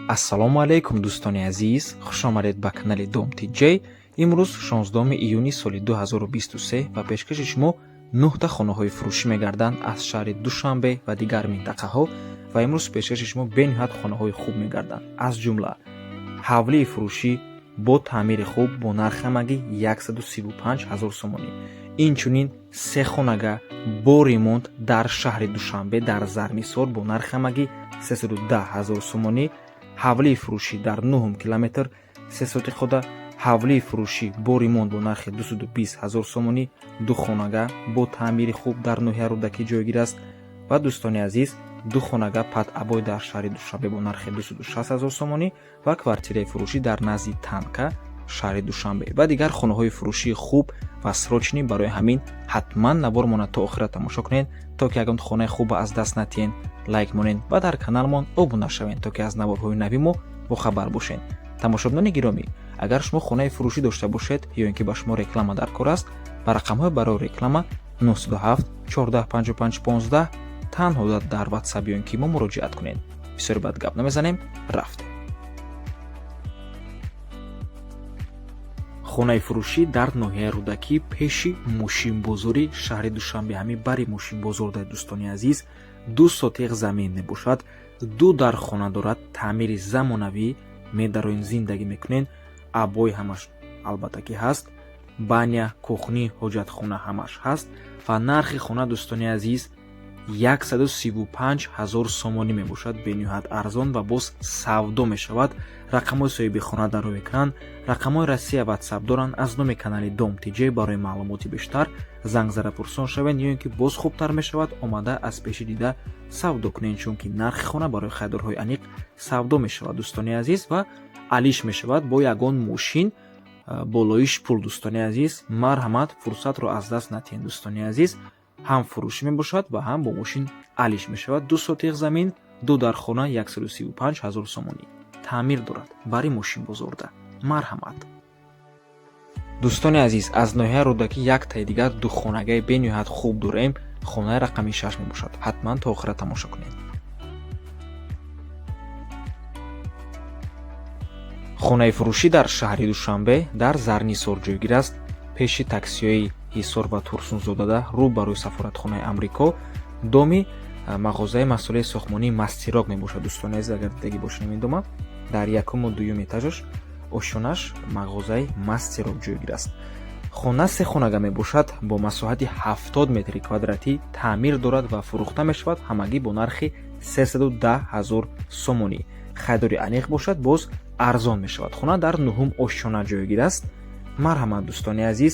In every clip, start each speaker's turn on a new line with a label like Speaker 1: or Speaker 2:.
Speaker 1: Ассалому алайкум, дӯстони азиз, хушомадед ба канали Дом Тиҷей. Имрӯз 16 июни соли 2023 ва пешкаши шумо нӯҳта хонаҳои фурӯшӣ мегарданд аз шаҳри Душанбе ва дигар минтақаҳо. Ва имрӯз пешкаши шумо бениҳоят хонаҳои хуб мегарданд, аз ҷумла ҳавлии фурӯшӣ бо таъмири хуб бо нархи ҳамагӣ 135 ҳазор сомонӣ, инчунин се хонага бо ремонт дар шаҳри Душанбе дар Зарнисор бо нархи ҳамагӣ 310 ҳазор сомонӣ, ҳавлии фурӯшӣ дар нуҳум километр, се сотихода, ҳавлии фурӯшӣ бо ремонт бо нархи 220 ҳазор сомонӣ, ду хонага бо таъмири хуб дар ноҳияи Рӯдакӣ ҷойгир аст. Ва, дӯстони азиз, ду хонага под обои дар шаҳри Душанбе бо нархи 260 ҳазор сомонӣ ва квартираи фурӯшӣ дар назди танка, шаҳри Душанбе, ва дигар хонаҳои фурӯшии хуб ва срочный. Барои ҳамин ҳатман навормона то охира тамошо кунед, то ки ягон хонаи хуба аз даст натиҳен. Лайк монед ва дар каналмон обуна шавед, то ки аз наворҳои нави мо бохабар бошед. Тамошобинони гиромӣ, агар шумо хонаи фурӯшӣ дошта бошед ё ин ки ба шумо реклама дар кор аст, ба рақамҳои барои реклама 907 14 55 15 танҳо дар Ватсап ё ин ки мо муроҷиат кунед. Бисёри бад гап намезанем, рафтем. Хонаи фурӯшӣ дар ноҳияи Рӯдакӣ, пеши мошинбозори шаҳри Душанбе, ҳамин бари мошинбозор дар, дӯстони азиз, ду сотиқ замин мебошад, ду дар хона дорад, таъмири замонавӣ, медароен, зиндагӣ мекунен, обои ҳамаш албатта ки ҳаст, баня, кухня, ҳоҷатхона ҳамаш ҳаст. Ва нархи хона, дӯстони азиз, 135 ҳазор сомонӣ мебошад, бениҳоят арзон ва боз савдо мешавад. Рақамҳои соҳиби хона дар рӯи экран, рақамҳои Россия, Ватсап доранд. Аз номи канали Дом Тиҷей барои маълумоти бештар занг зада пурсон шавед ё ин ки боз хубтар мешавад омада аз пеши дида савдо кунед, чунки нархи хона барои харидорҳои аниқ савдо мешавад, дӯстони азиз, ва алиш мешавад бо ягон мошин болоиш пул. Дӯстони азиз, марҳамат, фурсатро аз даст натиҳед. Дӯстони азиз, ҳам фурӯшӣ мебошад ва ҳам бо мошин алиш мешавад. Ду сотиқ замин, ду дар хона, 135 ҳазор сомонӣ, таъмир дорад, бари мошинбозорда. Марҳамат. Дӯстони азиз, аз ноҳияи Рӯдакӣ яктаи дигар духонагаи бениҳоят хуб дорем, хонаи рақами шаш мебошад. Ҳатман то охира тамошо кунед. Хонаи фурӯшӣ дар шаҳри Душанбе дар Зарнисор ҷойгир аст, пеши таксиҳои Ҳисор ва Турсунзодада, рӯ ба рӯи сафоратхонаи Амрико, доми мағозаи масолеҳи сохтмонии Мастерок мебошад. Дӯстони азиз, агар дидагӣ бошед ҳамин дома, дар якуму дуюм этажаш, ошёнаш мағозаи Мастерок ҷойгир аст. Хона се хонага мебошад бо масоҳати 70 метри квадратӣ, таъмир дорад ва фурӯхта мешавад ҳамагӣ бо нархи 310 ҳазор сомонӣ. Харидори аниқ бошад, боз арзон мешавад. Хона дар нуҳум ошёна ҷойгир аст. Марҳамат, дӯстони азиз,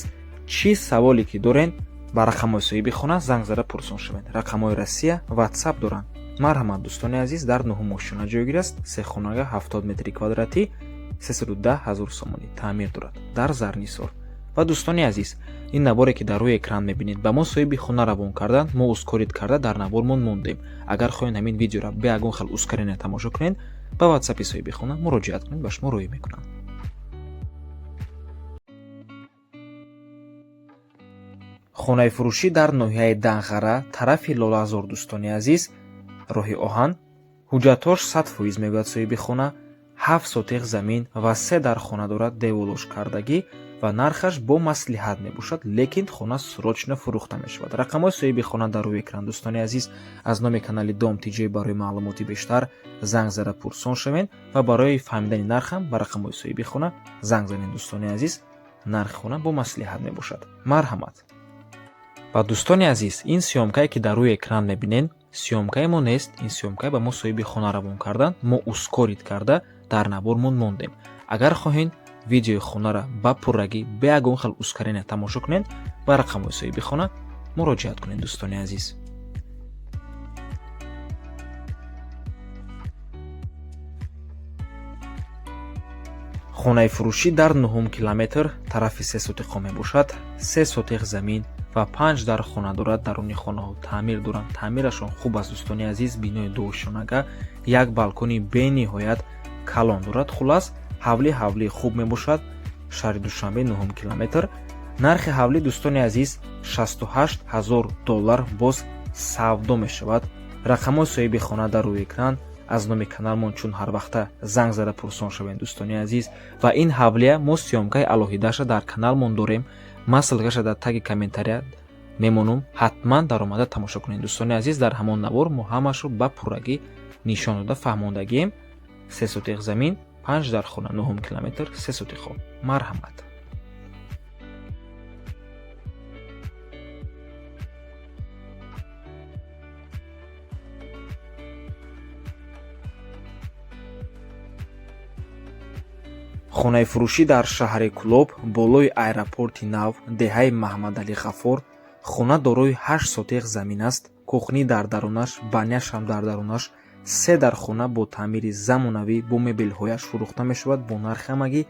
Speaker 1: чӣ саволе ки дорен, ба рақамҳои соҳиби хона занг зада пурсон шавед. Рақамҳои Россия, Ватсап доранд. Марҳамат, дӯстони азиз, дар нуҳум ошёна ҷойгир аст, се хонага, 70 метри квадратӣ, 310 ҳазор сомонӣ, таъмир дорад, дар Зарнисор. Ва, дӯстони азиз, ин наворе ки дар рӯи экран мебинед, ба мо соҳиби хона равон карданд, мо ускорить карда дар навормон мондем. Агар хоҳед ҳамин видеоро бе ягон хел ускорение тамошо кунед, ба Ватсапи соҳиби хона муроҷиат кунед, ба шумо роҳӣ мекунанд. Хонаи фурӯшӣ дар ноҳияи Данғара, тарафи Лолаазор, дӯстони азиз, роҳи оҳан, ҳуҷҷатҳош 100%, мегӯяд соҳиби хона, ҳафт сотиқ замин ва се дар хона дорад, деволош кардагӣ ва нархаш бо маслиҳат мебошад, лекин хона срочно фурӯхта мешавад. Рақамҳои соҳиби хона дар рӯи экран. Дӯстони азиз, аз номи канали Дом Тиҷей барои маълумоти бештар занг зада пурсон шавед ва барои фаҳмидани нархам ба рақамҳои соҳиби хона занг занед. Дӯстони азиз, нархи хона бо маслиҳат мебошад. Марҳамат. Ва, дӯстони азиз, ин съёмкае ки дар рӯи экран мебинед, съёмкаи мо нест. Ин съёмкае ба мо соҳиби хона равон карданд, мо ускорить карда дар навормон мондем. Агар хоҳед видеои хонаро ба пуррагӣ бе ягон хел ускорение тамошо кунед, ба рақамҳои соҳиби хона муроҷиат кунед, дӯстони азиз. Хонаи фурӯшӣ дар нуҳум километр, тарафи се сотиқҳо мебошад, се сотиқ замин ва панҷ дар хона дорад. Даруни хонаҳо таъмир доранд, таъмирашон хуб аст, дӯстони азиз. Бинои дуошёнага, як балкони бениҳоят калон дорад. Хуллас, ҳавлӣ ҳавлии хуб мебошад. Шаҳри Душанбе, нуҳум километр. Нархи ҳавлӣ, дӯстони азиз, 68 ҳазор доллар, боз савдо мешавад. Рақамҳои соҳиби хона дар рӯи экран. Аз номи каналмон чун ҳар вақта занг зада пурсон шавем, дӯстони азиз. Ва ин ҳавлия мо съёмка и алоҳидаша дар каналмон дорем. Ман ссылка ша дар таги комментария мемонум, ҳатман даромада тамошо кунед, дӯстони азиз. Дар ҳамон навор мо ҳамашро ба пуррагӣ нишон дода фаҳмондагием. 3 сотих замин, 5 дархона, 9 километр, 3 сотихҳо. Марҳамат. Хонаи фурӯшӣ дар шаҳри Кӯлоб, болои аэропорти нав, деҳаи Маҳмадалӣ Ғаффор. Хона дорои 8 сотих замин аст. Кухни дар дарунаш, баня шам дар дарунаш, се дархона бо таъмири замонавӣ, бо мебелҳояш фурӯхта мешавад бо нархи ҳамагӣ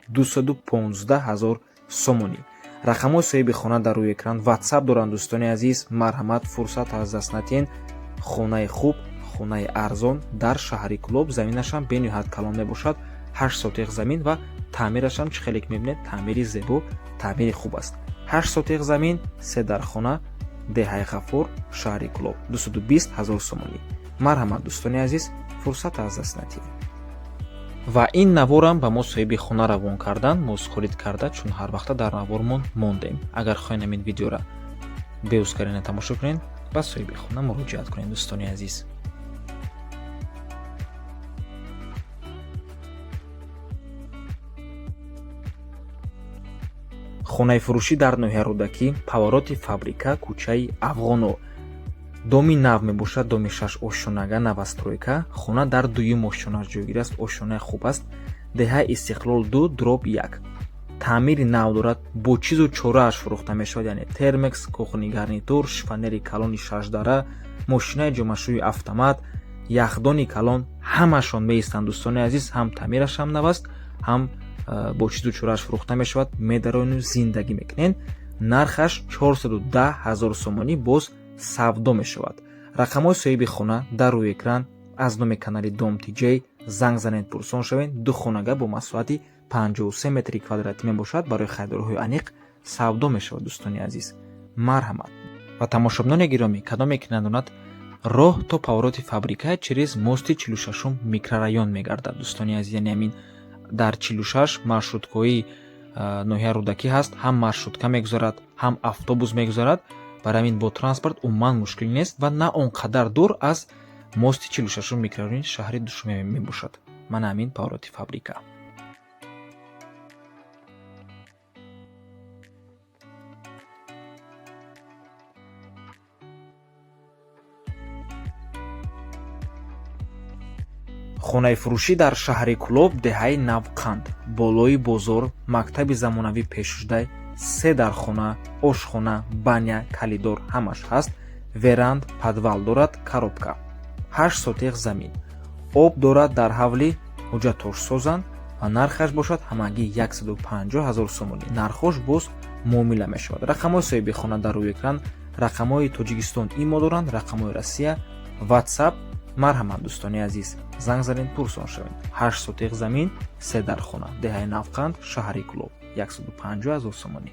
Speaker 1: 215 000 сомонӣ. Рақамҳои соҳиби хона дар рӯи экран, Ватсап доранд, дӯстони азиз. Марҳамат, фурсат аз даст натиҳен. Хонаи хуб, хонаи арзон дар шаҳри Кӯлоб, заминашам бениҳоят калон мебошад, 8 сотих замин ва таъмирашам чӣ хеле ки мебинед, таъмири зебо, таъмири хуб аст. 8 сотих замин, се дархона, деҳаи Ғаффор, шаҳри Кӯлоб, 220 000 сомонӣ. Марҳамат, дӯстони азиз, фурсат аз даст натиҳед. Ва ин наворам ба мо соҳиби хона равон кардан, мо ускорить карда, чун ҳар вақта дар навормон мондем. Агар хоҳед ҳамин видеора бе ускорения тамошо кунед, ба соҳиби хона муроҷиат кунед, дӯстони азиз. Хонаи фурӯшӣ дар ноҳияи Рӯдакӣ, повороти фабрика, кӯчаи Афғоно, доми нав мебошад, доми шаш ошёнага, новостройка. Хона дар дуюм ошёна ҷойгир аст, ошёнаи хуб аст. Деҳаи Истиқлол 2/1. Таъмири нав дорад, бо чизу чорааш фурӯхта мешавад, яъне термекс, кухонный гарнитур, шифоньери калони шашдара, мошинаи ҷомашӯи автомат, яхдони калон, ҳамашон меистанд, дӯстони азиз. Ҳам таъмираш ҳам нав аст, ҳам бо чизу чорааш фурӯхта мешавад. Медарону зиндагӣ мекунед. Нархаш 410 000 сомонӣ, боз савдо мешавад. Рақамҳои соҳиби хона дар рӯи экран. Аз номи канали Дом Тиҷей занг занед, пурсон шавед. Ду хонага бо масоҳати 53 метри квадратӣ мебошад, барои харидорҳои аниқ савдо мешавад, дӯстони азиз. Марҳамат. Ва тамошобинони гиромӣ, кадоме ки надонад, роҳ то повороти фабрика через мости 46-ум микрорайон мегардад, дӯстони азиз. Яъне ҳамин дар 46 маршруткаҳои ноҳияи Рӯдакӣ ҳаст, ҳам маршрутка мегузарад, ҳам автобус мегузарад. Барои ҳамин бо транспорт умуман мушкил нест ва на он қадар дур аз мости 46-ум микрорайони шаҳри Душанбе мебошад. Мана ҳамин повороти фабрика. Хонаи фурӯшӣ дар шаҳри Кӯлоб, деҳаи Навқанд, болои бозор, мактаби замонавӣ пешшуда, се дархона, ошхона, баня, коридор ҳамаш ҳаст, веранда, подвал дорад, коробка, 8 сотих замин, об дорад дар ҳавлӣ, ҳуҷҷатош созанд ва нархаш бошад ҳамагӣ 150 000 сомонӣ. Нархош боз муомила мешавад. Рақамҳои соҳиби хона дар рӯи экран, рақамҳои Тоҷикистон имо доранд, рақамҳои Россия Ватсап. Марҳамат, дӯстони азиз, занг занед, пурсон шавед. 8 сотих замин, се дархона, деҳаи Навқанд, шаҳри Кӯлоб, 150 000 сомонӣ.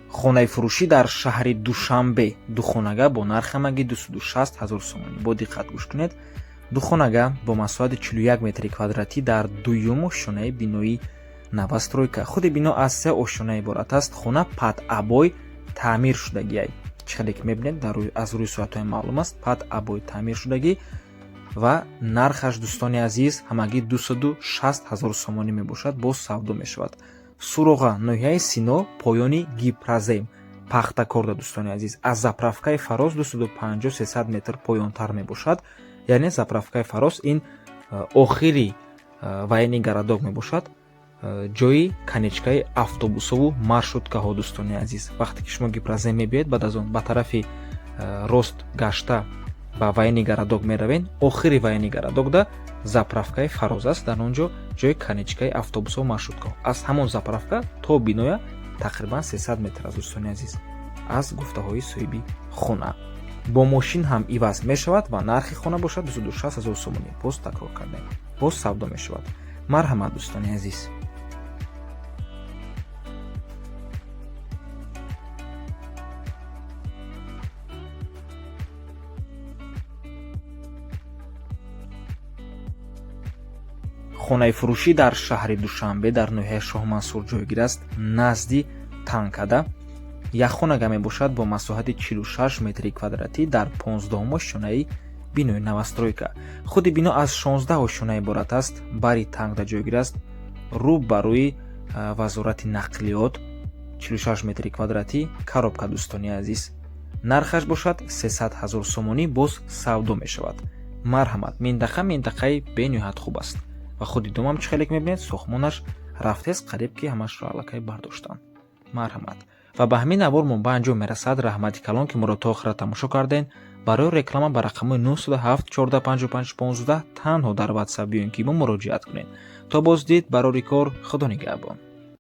Speaker 1: Хонаи фурӯшӣ дар шаҳри Душанбе, духонага бо нархи ҳамагӣ 260 000 сомонӣ. Бо диққат гӯш кунед. Духонага бо масоҳати 41 метри квадратӣ дар дуюм ошёнаи бинои новостройка. Худи бино аз се ошёна иборат аст. Хона под обой таъмир шудагиай, чӣ хеле ки мебинед, аз рӯи суратҳои маълум аст, под обой таъмир шудагӣ ва нархаш, дӯстони азиз, ҳамагӣ 260 000 сомонӣ мебошад, боз савдо мешавад. Суроға: ноҳияи Сино, поёни Гипрозем, Пахтакорда, дӯстони азиз. Аз заправкаи Фароз 250-300 метр поёнтар мебошад. Яъне заправкаи Фароз ин охири военный городок мебошад, ҷои конечкаи автобусову маршруткаҳо, дӯстони азиз. Вақте ки шумо Гипрозем мебиёед, баъд аз он ба тарафи рост гашта ба военный городок меравед, охири военный городокда заправкаи Фароз аст. Дар он ҷо ҷои конечкаи автобусҳо, маршруткаҳо. Аз ҳамон заправка то биноя тақрибан 300 метр аст, дӯстони азиз, аз гуфтаҳои соҳиби хона. Бо мошин ҳам иваз мешавад ва нархи хона бошад 260 000 сомонӣ. Боз такрор кардем, боз савдо мешавад. Марҳамат, дӯстони азиз. Хонаи фурӯшӣ дар шаҳри Душанбе, дар ноҳияи Шоҳмансур ҷойгир аст, назди танкада. Як хонага мебошад бо масоҳати 46 метри квадратӣ дар 15-ум ошёнаи бинои новостройка. Худи бино аз 16 ошёна иборат аст, бари танкда ҷойгир аст, рӯ ба рӯи Вазорати нақлиёт. 46 метри квадратӣ, коробка. Дӯстони азиз, нархаш бошад 300 ҳазор сомонӣ, боз савдо мешавад. Марҳамат, минтақа минтақаи бениҳоят хуб аст ва худи дом ам, чӣ хеле ки мебинед, сохтмонаш рафтест, қариб ки ҳамашро аллакай бардоштанд. Марҳамат, ва ба ҳамин навор мо ба анҷом мерасад. Раҳмати калон, ки моро то охира тамошо кардем. Барои реклама ба рақамҳои 907 14 55 15 танҳо дар Ватсап ё ин ки мо муроҷиат кунед. То боздид, барори кор, Худо нигаҳбон.